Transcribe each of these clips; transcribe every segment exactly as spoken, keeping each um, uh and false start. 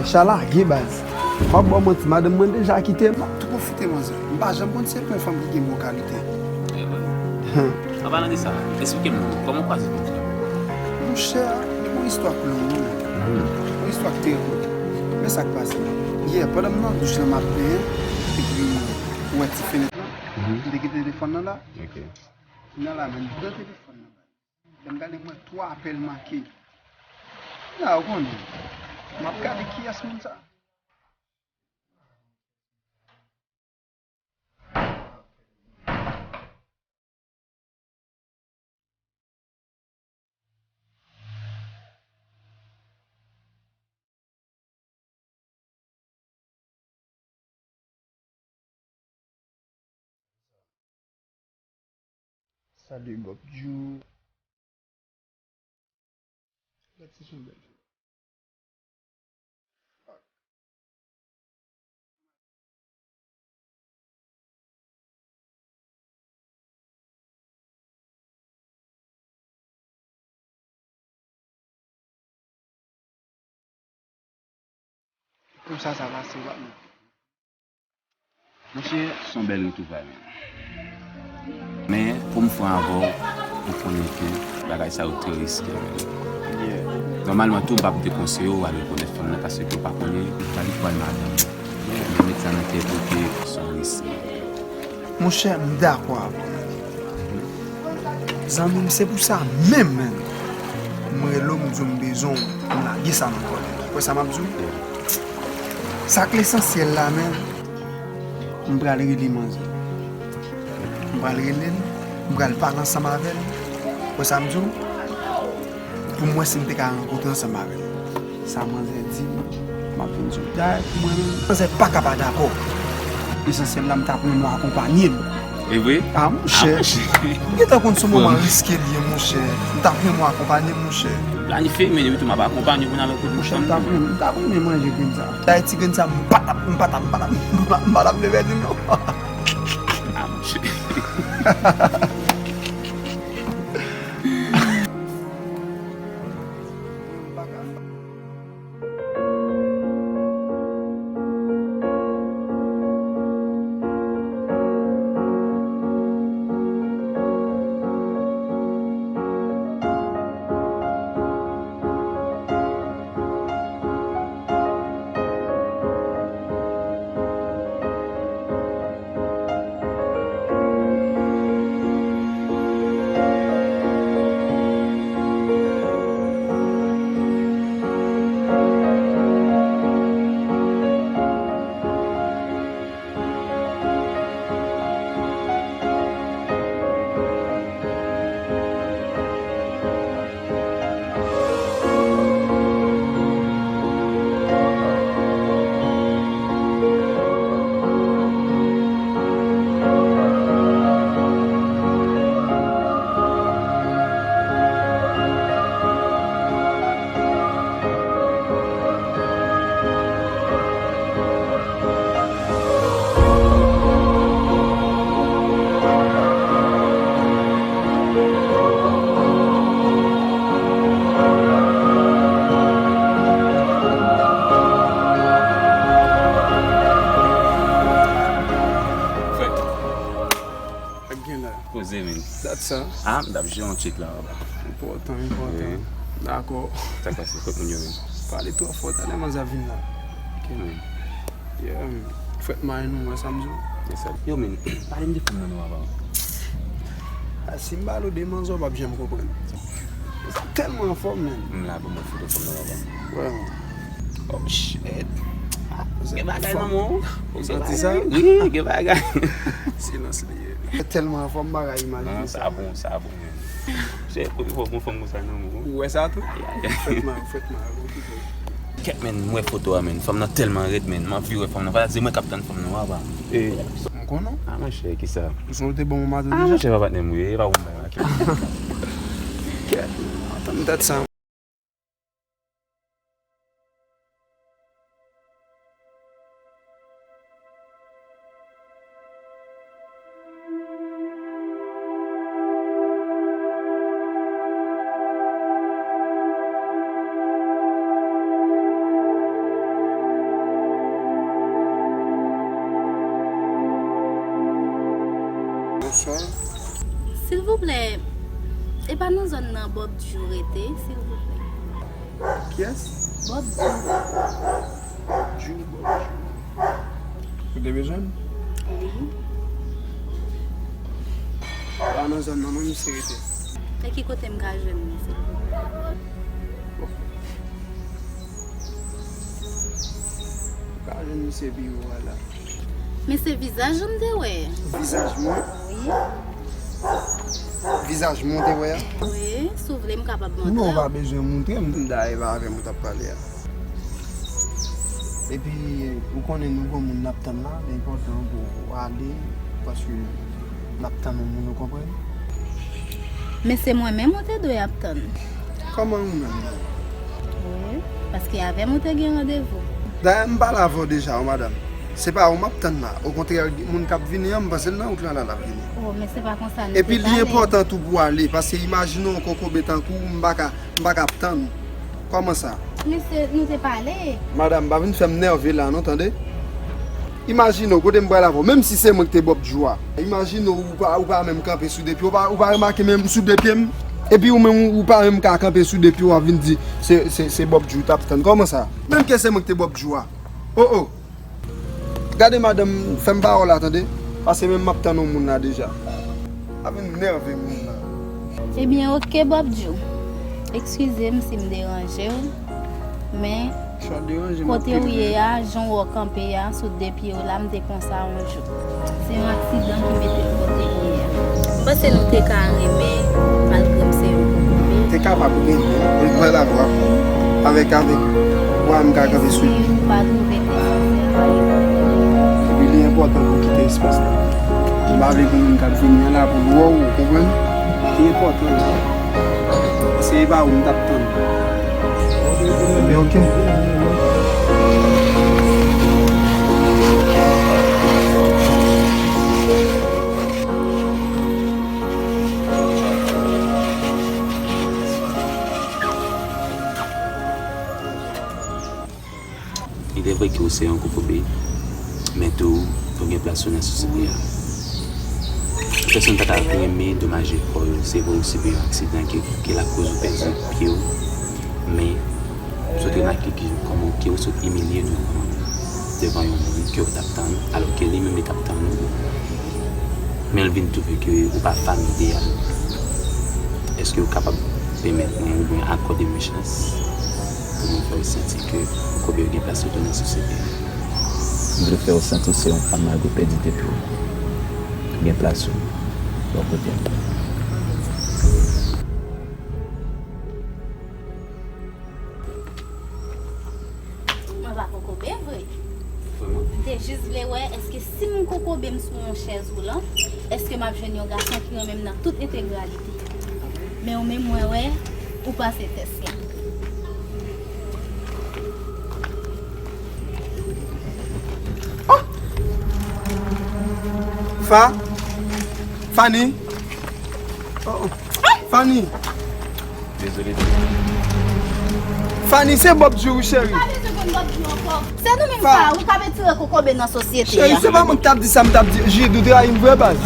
Chala gen baz. M ap ba w manti, madanm mwen deja kite m. M ap tou pwofite manzè. M pa janm konn si se pou yon fanm ki gen bon kalite. An palan de sa, esplike m non, kòman w kwaze fanm sa? Monchè, li gon istwa k long wi. Gon istwa k trè kout. Men sa k pase. Yè, pandan m nan douch lan m ap benyen, epi ou wè ti fenèt lan, m te gen telefòn nan la. Kounye a la, men m pran telefòn nan. Lè m gade m wè twa apèl manke. Kounye a ou konnen. M ap gade kiyès moun sa. Salut Bob Djou. Gad si se yon bèl fi. Konsa sa pase w ap mete. Monchè, se yon bèl retwouvay menm. Men, pou m fran avè w, ou konnen ke bagay sa yo trè riske menm. Nòmalman tou, m p ap dekonseye w al rekonèt fanm nan paske w pa konnen, ou pa li pral madanm. Men met sa nan tèt ou ke se yon risk. Monchè, m dakò avè w. Zanmi m, se pou sa menm, menm. M rele w, m di w m bezwen w, m lage sa nan kò w. Ou wè sa m ap di w? Sa k lesansyèl la, menm, m pral rele manzè. M pral rele l, m pral pale ansanm avè l. Ou wè sa m di w? Pou m wè si m te ka rankontre ansanm avè l. Sa manzè di m, m ap vin di w. Dayè, pou mwen menm, manzè pa ka pa dakò. Lesansyèl la, m t ap renmen w akonpanye m. E vre? A, monchè. A, monchè. M gentan konn se yon moman riske li ye, monchè. M t ap renmen w akonpanye m, monchè. Planifye, men depi tou m ap akonpanye w pou n al rankontre. Monchè, m t ap renmen, m t ap renmen manje grenn sa. Dayè, ti grenn sa, m pa t ap, m pa t ap, m pa t ap, m pa t ap leve di non. A, monchè. Frè. Ak gen la. Koze, men. Dat sa. A, m t ap jere yon tchèk la anba. Enpòtan, enpòtan. Wi. Dakò. Sa k pase? Kot moun yo menm? Pale twò fò, talè manzè ap vin la. Ok. Wi. Yeah, frèt mayi nou, wè sa m di w? Yes, sir. Yo, men, pale m de fanm nan non, papa. A, si m pale w de manzè, w p ap janm konprann. Sa tèlman anfòm, men. M la pou mwen foto fanm nan, papa. Wè. Oh, shit. Ah, gen bagay nan men w. Ou santi sa? Wi, gen bagay. Silans li ye. Tèlman anfòm, m pa ka imajine sa. Non, sa bon, sa bon, men. Se premye fwa w gen yon fanm konsa nan men w. Ou wè sa tou? Ay, ay, ay. Frèt mayi, frèt mayi, okipe w. Kèt, men, m wè foto a, men. Fanm nan tèlman rèd, men. M anvi wè fanm nan. Fò se mwen k ap tann fanm nan, papa. E, m konnen w. A, monchè, kisa? Ou sonje w te ban m yon mato deja? A, monchè, pa patnè m, wi. E pa bon bagay la, kèt. Kèt, men. Tann dat sa. Silvouplè, e pa nan zòn nan Bob Djou rete, silvouplè? Kiyès? Bob Djou. Bob Djou, Bob Djou. Ou te bezwen m? Wi. Pa nan zòn nan non misye rete. E ki kote m ka jwenn li, silvouplè? Ou ka jwenn misye biwo a la. Men se vizaj ou m te wè. Vizaj mwen? Wi. Vizaj mwen te wè a? Wi, si w vle m kapab montre w. Non, ou pa bezwen montre m. Dayè, e pa avè m ou t ap pale a. Epi, ou konnen nou gon moun n ap tann la, li enpòtan pou w ale, paske n ap tann yon moun, ou konprann? Men se mwen menm ou te dwe ap tann. Kòman ou menm? Wi, paske avè m ou te gen randevou. Dayè, m pale avè w deja, wi, madanm. Se pa ou m ap tann la. Okontrè, moun k ap vini an, m panse l nan wout lan la, l ap vini. Oh, men se pa konsa nou te pale. Epi li enpòtan tou pou w ale, paske imajine w kokobe tankou w, m pa ka, m pa ka ap tann ou. Kòman sa? Mesye, nou te pale. Madanm, pa vin fè m nève la non, tande? Imajine w, kote m pral avè w, menm si se mwen ki te Bob Djou a. Imajine w, ou pa, ou pa menm kanpe sou de pye w, ou pa, ou pa remake menm sou de pye m? Epi ou menm, ou pa menm ka kanpe sou de pye w, w ap vin di se, se, se Bob Djou w t ap tann. Kòman sa? Menm ke se mwen ki te Bob Djou a. Oh, oh. Gade madanm, fè m pawòl la, tande? Paske menm m ap tann yon moun la deja. Ap vin nève moun nan. Ebyen, oke, Bob Djou. Eskize m si m deranje w, men kote w ye a, jan w wè w kanpe a, sou de pye w la, m te konsa yon jou. Se yon aksidan ki mete m kote m ye a. M panse nou te ka renmen, malgre m se yon kokobe. Te kapab renmen, men m pral avè w. Avèk, avèk, w a m ka kanpe sou li. Si w pa twouve te sansè, pa gen pwoblèm. Epi li enpòtan pou w kite espas la. M pa vle gen moun k ap vini an la pou l wè w, ou konprann? Li enpòtan. Se pa ou m t ap tann. Men oke. Il est vrai ke w se yon kokobe, men tou, ou gen plas ou nan sosyete a. Pèsonn pa ta renmen domaje kò yo. Se vre ou sibi yon aksidan ke, ke l akoz ou pèdi pye w, men sot remake ke kòman ke ou sot imilye nou devan yon moun ke w t ap tann, alò ke li menm li t ap tann ou. Men l vin twouve ke ou pa fanmi ideyal. Èske ou kapab pèmèt mwen oubyen akòde mwen chans pou mwen fè w santi ke ou koube gen plas ou tou nan sosyete a? M vle fè w santi w se yon fanm malgre w pèdi de pye w. Gen plas ou bò kote m. Mwen pa kokobe vre. M te jis vle wè èske si m kokobe m sou yon chèz woulant, èske m ap jwenn yon gason ki renmen m nan tout entegralite. Men ou menm mwen wè, ou pase tès la. Oh! Fa! Fanny! Oh, oh. Fanny! Dezole. Fanny, se Bob Djou wi, cheri. Pa bezwen konn Bob Djou ankò. Se nou menm sa, ou k ap etire kokobe nan sosyete a. Cheri, se pa mwen ki t ap di sa, m t ap di, Jid, ou trayi m vre, baz.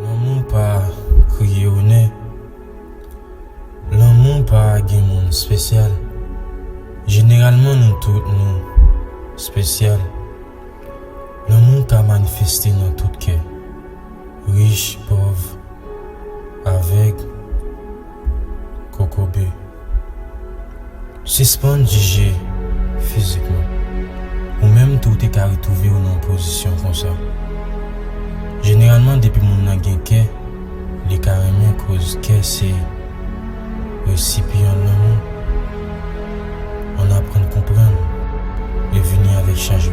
Lanmou pa kriye onè. Lanmou pa gen moun espesyal. Jeneralman, nou tout, nou espesyal. Lanmou ka manifeste nan tout kè. Rich, pòv, avèg, kokobe. Sispann jije fizikman. Ou menm tou, ou te ka retwouve w nan yon pozisyon konsa. Jeneralman, depi moun nan gen kè, li ka renmen, koz kè se resipiyan lanmou. Ann aprann konprann e vini avèk chanjman.